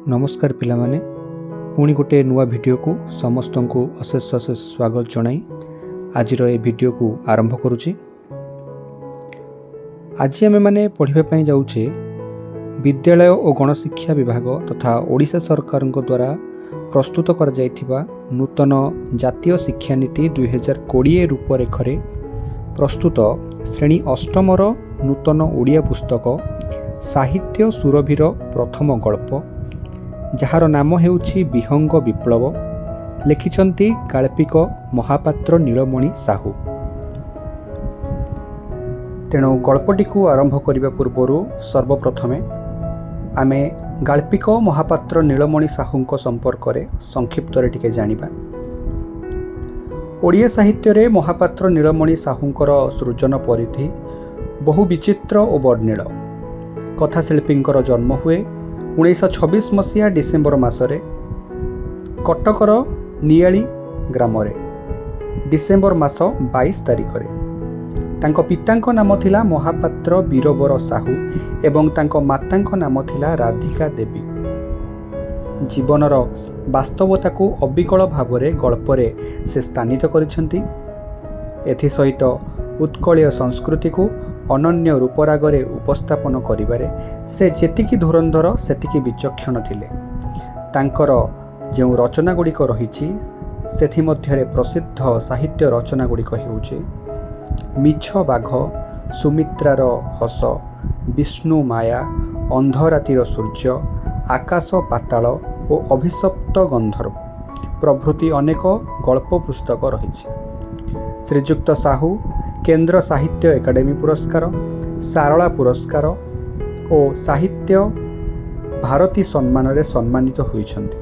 ନମସ୍କାର ପିଲାମାନେ, ପୁଣି ଗୋଟେ ନୂଆ ଭିଡ଼ିଓକୁ ସମସ୍ତଙ୍କୁ ଅଶେଷ ଅଶେଷ ସ୍ୱାଗତ ଜଣାଇ ଆଜିର ଏ ଭିଡ଼ିଓକୁ ଆରମ୍ଭ କରୁଛି। ଆଜି ଆମେମାନେ ପଢ଼ିବା ପାଇଁ ଯାଉଛେ ବିଦ୍ୟାଳୟ ଓ ଗଣଶିକ୍ଷା ବିଭାଗ ତଥା ଓଡ଼ିଶା ସରକାରଙ୍କ ଦ୍ୱାରା ପ୍ରସ୍ତୁତ କରାଯାଇଥିବା ନୂତନ ଜାତୀୟ ଶିକ୍ଷାନୀତି 2020 ରୂପରେଖରେ ପ୍ରସ୍ତୁତ ଶ୍ରେଣୀ ଅଷ୍ଟମର ନୂତନ ଓଡ଼ିଆ ପୁସ୍ତକ ସାହିତ୍ୟ ସୁରଭିର ପ୍ରଥମ ଗଳ୍ପ, ଯାହାର ନାମ ହେଉଛି ବିହଙ୍ଗ ବିପ୍ଳବ। ଲେଖିଛନ୍ତି ଗାଳ୍ପିକ ମହାପାତ୍ର ନୀଳମଣି ସାହୁ। ତେଣୁ ଗଳ୍ପଟିକୁ ଆରମ୍ଭ କରିବା ପୂର୍ବରୁ ସର୍ବପ୍ରଥମେ ଆମେ ଗାଳ୍ପିକ ମହାପାତ୍ର ନୀଳମଣି ସାହୁଙ୍କ ସମ୍ପର୍କରେ ସଂକ୍ଷିପ୍ତରେ ଟିକେ ଜାଣିବା। ଓଡ଼ିଆ ସାହିତ୍ୟରେ ମହାପାତ୍ର ନୀଳମଣି ସାହୁଙ୍କର ସୃଜନ ପରିଧି ବହୁ ବିଚିତ୍ର ଓ ବର୍ଣ୍ଣିଳ। କଥାଶିଳ୍ପୀଙ୍କର ଜନ୍ମ ହୁଏ 1926 ମସିହା ଡିସେମ୍ବର ମାସରେ କଟକର ନିଆଳି ଗ୍ରାମରେ, ଡିସେମ୍ବର ମାସ 22 ତାରିଖରେ। ତାଙ୍କ ପିତାଙ୍କ ନାମ ଥିଲା ମହାପାତ୍ର ବୀରବର ସାହୁ ଏବଂ ତାଙ୍କ ମାତାଙ୍କ ନାମ ଥିଲା ରାଧିକା ଦେବୀ। ଜୀବନର ବାସ୍ତବତାକୁ ଅବିକଳ ଭାବରେ ଗଳ୍ପରେ ସେ ସ୍ଥାନିତ କରିଛନ୍ତି। ଏଥିସହିତ ଉତ୍କଳୀୟ ସଂସ୍କୃତିକୁ ଅନନ୍ୟ ରୂପରାଗରେ ଉପସ୍ଥାପନ କରିବାରେ ସେ ଯେତିକି ଧୁରନ୍ଧର, ସେତିକି ବିଚକ୍ଷଣ ଥିଲେ। ତାଙ୍କର ଯେଉଁ ରଚନାଗୁଡ଼ିକ ରହିଛି, ସେଥିମଧ୍ୟରେ ପ୍ରସିଦ୍ଧ ସାହିତ୍ୟ ରଚନାଗୁଡ଼ିକ ହେଉଛି ମିଛ ବାଘ, ସୁମିତ୍ରାର ହସ, ବିଷ୍ଣୁ ମାୟା, ଅନ୍ଧରାତିର ସୂର୍ଯ୍ୟ, ଆକାଶ ପାତାଳ ଓ ଅଭିଶପ୍ତ ଗନ୍ଧର୍ବ ପ୍ରଭୃତି ଅନେକ ଗଳ୍ପ ପୁସ୍ତକ ରହିଛି। ଶ୍ରୀଯୁକ୍ତ ସାହୁ କେନ୍ଦ୍ର ସାହିତ୍ୟ ଏକାଡେମୀ ପୁରସ୍କାର, ସାରଳା ପୁରସ୍କାର ଓ ସାହିତ୍ୟ ଭାରତୀ ସମ୍ମାନରେ ସମ୍ମାନିତ ହୋଇଛନ୍ତି।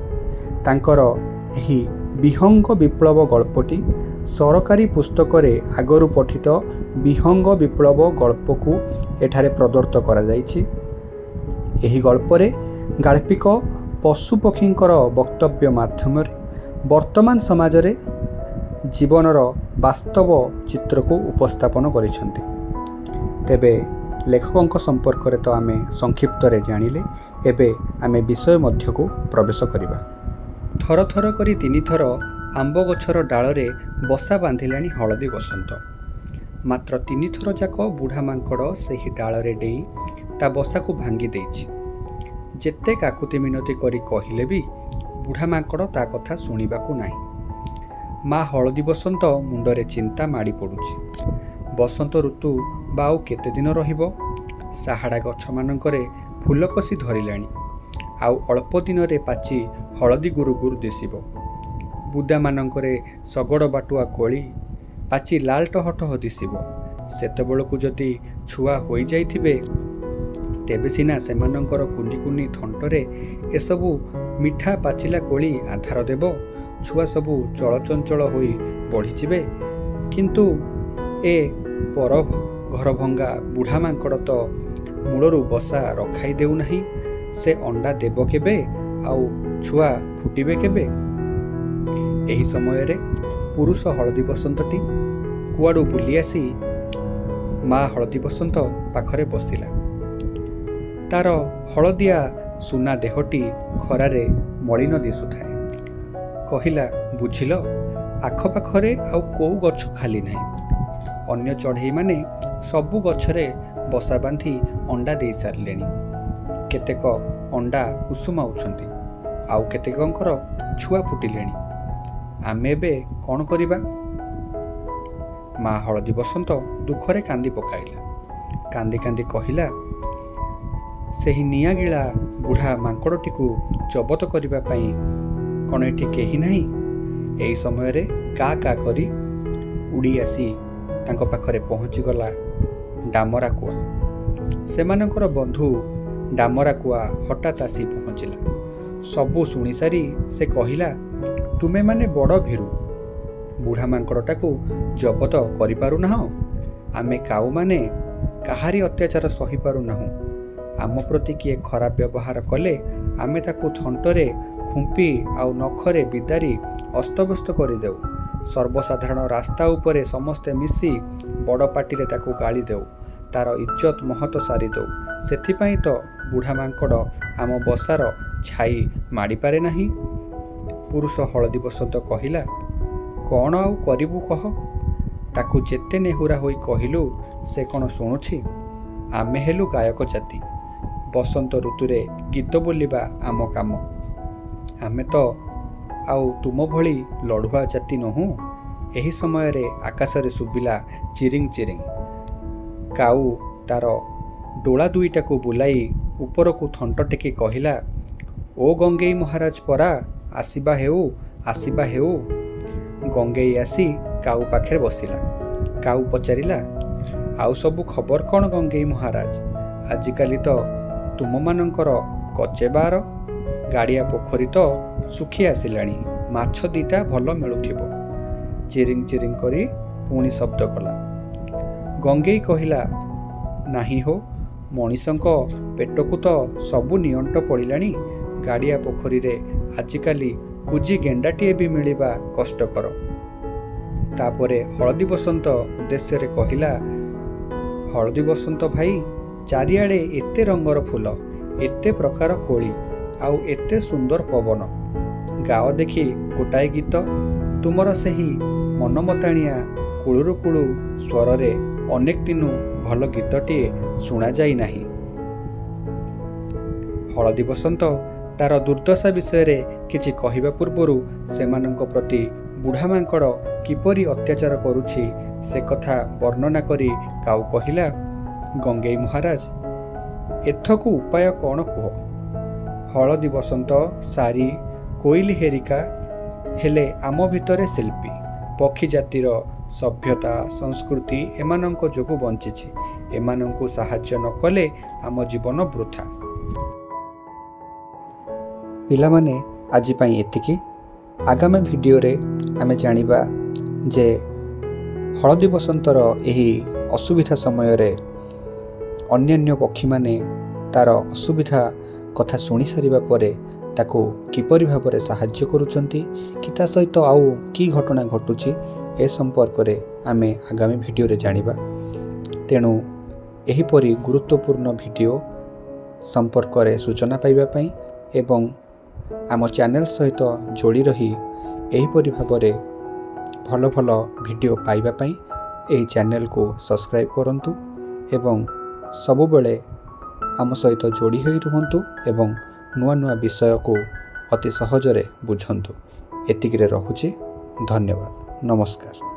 ତାଙ୍କର ଏହି ବିହଙ୍ଗ ବିପ୍ଳବ ଗଳ୍ପଟି ସରକାରୀ ପୁସ୍ତକରେ ଆଗରୁ ପଠିତ ବିହଙ୍ଗ ବିପ୍ଳବ ଗଳ୍ପକୁ ଏଠାରେ ପ୍ରଦତ୍ତ କରାଯାଇଛି। ଏହି ଗଳ୍ପରେ ଗାଳ୍ପିକ ପଶୁପକ୍ଷୀଙ୍କର ବକ୍ତବ୍ୟ ମାଧ୍ୟମରେ ବର୍ତ୍ତମାନ ସମାଜରେ ଜୀବନର ବାସ୍ତବ ଚିତ୍ରକୁ ଉପସ୍ଥାପନ କରିଛନ୍ତି। ତେବେ ଲେଖକଙ୍କ ସମ୍ପର୍କରେ ତ ଆମେ ସଂକ୍ଷିପ୍ତରେ ଜାଣିଲେ, ଏବେ ଆମେ ବିଷୟ ମଧ୍ୟକୁ ପ୍ରବେଶ କରିବା। ଥର ଥର କରି ତିନିଥର ଆମ୍ବ ଗଛର ଡାଳରେ ବସା ବାନ୍ଧିଲାଣି ହଳଦୀ ବସନ୍ତ। ମାତ୍ର ତିନିଥର ଯାକ ବୁଢ଼ା ମାଙ୍କଡ଼ ସେହି ଡାଳରେ ଡେଇଁ ତା ବସାକୁ ଭାଙ୍ଗି ଦେଇଛି। ଯେତେ କାକୁତି ମିନତି କରି କହିଲେ ବି ବୁଢ଼ା ମାଙ୍କଡ଼ ତା କଥା ଶୁଣିବାକୁ ନାହିଁ। ମା ହଳଦୀ ବସନ୍ତ ମୁଣ୍ଡରେ ଚିନ୍ତା ମାଡ଼ି ପଡ଼ୁଛି। ବସନ୍ତ ଋତୁ ବା ଆଉ କେତେ ଦିନ ରହିବ? ସାହାଡ଼ା ଗଛମାନଙ୍କରେ ଫୁଲକଷି ଧରିଲାଣି। ଆଉ ଅଳ୍ପ ଦିନରେ ପାଚି ହଳଦୀ ଗୁରୁ ଗୁରୁ ଦିଶିବ। ବୁଦାମାନଙ୍କରେ ଶଗଡ଼ ବାଟୁଆ କୋଳି ପାଚି ଲାଲ ଟହ ଟହ ଦିଶିବ। ସେତେବେଳକୁ ଯଦି ଛୁଆ ହୋଇଯାଇଥିବେ, ତେବେ ସିନା ସେମାନଙ୍କର କୁନି କୁନି ଥଣ୍ଟରେ ଏସବୁ ମିଠା ପାଚିଲା କୋଳି ଆଧାର ଦେବ। ଛୁଆ ସବୁ ଚଳଚଞ୍ଚଳ ହୋଇ ବଢ଼ିଯିବେ। କିନ୍ତୁ ଏ ପର ଘରଭଙ୍ଗା ବୁଢ଼ା ମାଙ୍କଡ଼ ତ ମୂଳରୁ ବସା ରଖାଇ ଦେଉନାହିଁ। ସେ ଅଣ୍ଡା ଦେବ କେବେ ଆଉ ଛୁଆ ଫୁଟିବେ କେବେ? ଏହି ସମୟରେ ପୁରୁଷ ହଳଦୀ ବସନ୍ତଟି କୁଆଡ଼ୁ ବୁଲି ଆସି ମା ହଳଦୀ ବସନ୍ତ ପାଖରେ ବସିଲା। ତାର ହଳଦିଆ ସୁନା ଦେହଟି ଖରାରେ ମଳିନ ଦିଶୁଥାଏ। କହିଲା, ବୁଝିଲ, ଆଖପାଖରେ ଆଉ କୋଉ ଗଛ ଖାଲି ନାହିଁ। ଅନ୍ୟ ଚଢ଼େଇମାନେ ସବୁ ଗଛରେ ବସା ବାନ୍ଧି ଅଣ୍ଡା ଦେଇ ସାରିଲେଣି। କେତେକ ଅଣ୍ଡା ଉଷୁମାଉଛନ୍ତି, ଆଉ କେତେକଙ୍କର ଛୁଆ ଫୁଟିଲେଣି। ଆମେ ଏବେ କ'ଣ କରିବା? ମା ହଳଦୀ ବସନ୍ତ ଦୁଃଖରେ କାନ୍ଦି ପକାଇଲା। କାନ୍ଦି କାନ୍ଦି କହିଲା, ସେହି ନିଆଁଗିଳା ବୁଢ଼ା ମାଙ୍କଡ଼ଟିକୁ ଜବତ କରିବା ପାଇଁ କ'ଣ ଏଠି କେହି ନାହିଁ? ଏହି ସମୟରେ କା କା କରି ଉଡ଼ି ଆସି ତାଙ୍କ ପାଖରେ ପହଞ୍ଚିଗଲା ଡାମରା କୁଆ। ସେମାନଙ୍କର ବନ୍ଧୁ ଡାମରା କୁଆ ହଠାତ୍ ଆସି ପହଞ୍ଚିଲା। ସବୁ ଶୁଣିସାରି ସେ କହିଲା, ତୁମେମାନେ ବଡ଼ ଭୀରୁ। ବୁଢ଼ା ମାଙ୍କଡ଼ଟାକୁ ଜବତ କରିପାରୁନାହଁ? ଆମେ କାଉମାନେ କାହାରି ଅତ୍ୟାଚାର ସହିପାରୁନାହୁଁ। ଆମ ପ୍ରତି କିଏ ଖରାପ ବ୍ୟବହାର କଲେ ଆମେ ତାକୁ ଥଣ୍ଟରେ ଖୁମ୍ପି ଆଉ ନଖରେ ବିଦାରି ଅସ୍ତବ୍ୟସ୍ତ କରିଦେଉ। ସର୍ବସାଧାରଣ ରାସ୍ତା ଉପରେ ସମସ୍ତେ ମିଶି ବଡ଼ ପାଟିରେ ତାକୁ ଗାଳି ଦେଉ। ତା'ର ଇଜ୍ଜତ ମହତ ସାରିଦେଉ। ସେଥିପାଇଁ ତ ବୁଢ଼ା ମାଙ୍କଡ଼ ଆମ ବସାର ଛାଇ ମାଡ଼ିପାରେ ନାହିଁ। ପୁରୁଷ ହଳଦୀବସନ୍ତ କହିଲା, କ'ଣ ଆଉ କରିବୁ କହ? ତାକୁ ଯେତେ ନେହୁରା ହୋଇ କହିଲୁ ସେ କ'ଣ ଶୁଣୁଛି? ଆମେ ହେଲୁ ଗାୟକ ଜାତି। ବସନ୍ତ ଋତୁରେ ଗୀତ ବୋଲିବା ଆମ କାମ। ଆମେ ତ ଆଉ ତୁମ ଭଳି ଲଢ଼ୁଆ ଜାତି ନୋହୁଁ। ଏହି ସମୟରେ ଆକାଶରେ ଶୁଭିଲା ଚିରିଂ ଚିରିଂ। କାଉ ତା'ର ଡୋଳା ଦୁଇଟାକୁ ବୁଲାଇ ଉପରକୁ ଥଣ୍ଟ ଟେକି କହିଲା, ଓ ଗଙ୍ଗେଇ ମହାରାଜ ପରା, ଆସିବା ହେଉ, ଆସିବା ହେଉ। ଗଙ୍ଗେଇ ଆସି କାଉ ପାଖରେ ବସିଲା। କାଉ ପଚାରିଲା, ଆଉ ସବୁ ଖବର କ'ଣ ଗଙ୍ଗେଇ ମହାରାଜ? ଆଜିକାଲି ତ ତୁମମାନଙ୍କର କଚେ ବାର, ଗାଡ଼ିଆ ପୋଖରୀ ତ ଶୁଖି ଆସିଲାଣି, ମାଛ ଦିଟା ଭଲ ମିଳୁଥିବ। ଚିରିଂ ଚିରିଂ କରି ପୁଣି ଶବ୍ଦ କଲା। ଗଙ୍ଗେଇ କହିଲା, ନାହିଁ ହୋ, ମଣିଷଙ୍କ ପେଟକୁ ତ ସବୁ ନିଅଣ୍ଟ ପଡ଼ିଲାଣି। ଗାଡ଼ିଆ ପୋଖରୀରେ ଆଜିକାଲି କୁଜି ଗେଣ୍ଡାଟିଏ ବି ମିଳିବା କଷ୍ଟକର। ତାପରେ ହଳଦୀବସନ୍ତ ଉଦ୍ଦେଶ୍ୟରେ କହିଲା, ହଳଦୀବସନ୍ତ ଭାଇ, ଚାରିଆଡ଼େ ଏତେ ରଙ୍ଗର ଫୁଲ, ଏତେ ପ୍ରକାର କୋଳି, ଆଉ ଏତେ ସୁନ୍ଦର ପବନ। ଗାଅ ଦେଖି ଗୋଟାଏ ଗୀତ। ତୁମର ସେହି ମନମତାଣିଆ କୁଳୁରୁ କୁଳୁ ସ୍ୱରରେ ଅନେକ ଦିନୁ ଭଲ ଗୀତଟିଏ ଶୁଣାଯାଇ ନାହିଁ। ହଳଦୀବସନ୍ତ ତା'ର ଦୁର୍ଦ୍ଦଶା ବିଷୟରେ କିଛି କହିବା ପୂର୍ବରୁ ସେମାନଙ୍କ ପ୍ରତି ବୁଢ଼ା ମାଙ୍କଡ଼ କିପରି ଅତ୍ୟାଚାର କରୁଛି ସେ କଥା ବର୍ଣ୍ଣନା କରି କାଉ କହିଲା, ଗଙ୍ଗେଇ ମହାରାଜ, ଏଥକୁ ଉପାୟ କ'ଣ କୁହ? ହଳଦୀବସନ୍ତ, ଶାରୀ, କୋଇଲି ହେରିକା ହେଲେ ଆମ ଭିତରେ ଶିଳ୍ପୀ। ପକ୍ଷୀ ଜାତିର ସଭ୍ୟତା ସଂସ୍କୃତି ଏମାନଙ୍କ ଯୋଗୁଁ ବଞ୍ଚିଛି। ଏମାନଙ୍କୁ ସାହାଯ୍ୟ ନ କଲେ ଆମ ଜୀବନ ବୃଥା। ପିଲାମାନେ, ଆଜି ପାଇଁ ଏତିକି। ଆଗାମୀ ଭିଡ଼ିଓରେ ଆମେ ଜାଣିବା ଯେ ହଳଦୀବସନ୍ତର ଏହି ଅସୁବିଧା ସମୟରେ ଅନ୍ୟାନ୍ୟ ପକ୍ଷୀମାନେ ତା'ର ଅସୁବିଧା କଥା ଶୁଣି ସାରିବା ପରେ ତାକୁ କିପରି ଭାବରେ ସାହାଯ୍ୟ କରୁଛନ୍ତି କି ତା ସହିତ ଆଉ କି ଘଟଣା ଘଟୁଛି, ଏ ସମ୍ପର୍କରେ ଆମେ ଆଗାମୀ ଭିଡ଼ିଓରେ ଜାଣିବା। ତେଣୁ ଏହିପରି ଗୁରୁତ୍ୱପୂର୍ଣ୍ଣ ଭିଡ଼ିଓ ସମ୍ପର୍କରେ ସୂଚନା ପାଇବା ପାଇଁ ଏବଂ ଆମ ଚ୍ୟାନେଲ୍ ସହିତ ଯୋଡ଼ି ରହି ଏହିପରି ଭାବରେ ଭଲ ଭଲ ଭିଡ଼ିଓ ପାଇବା ପାଇଁ ଏହି ଚ୍ୟାନେଲକୁ ସବସ୍କ୍ରାଇବ୍ କରନ୍ତୁ ଏବଂ ସବୁବେଳେ ଆମ ସହିତ ଯୋଡ଼ି ହୋଇ ରୁହନ୍ତୁ ଏବଂ ନୂଆ ନୂଆ ବିଷୟକୁ ଅତି ସହଜରେ ବୁଝନ୍ତୁ। ଏତିକିରେ ରହୁଛି। ଧନ୍ୟବାଦ। ନମସ୍କାର।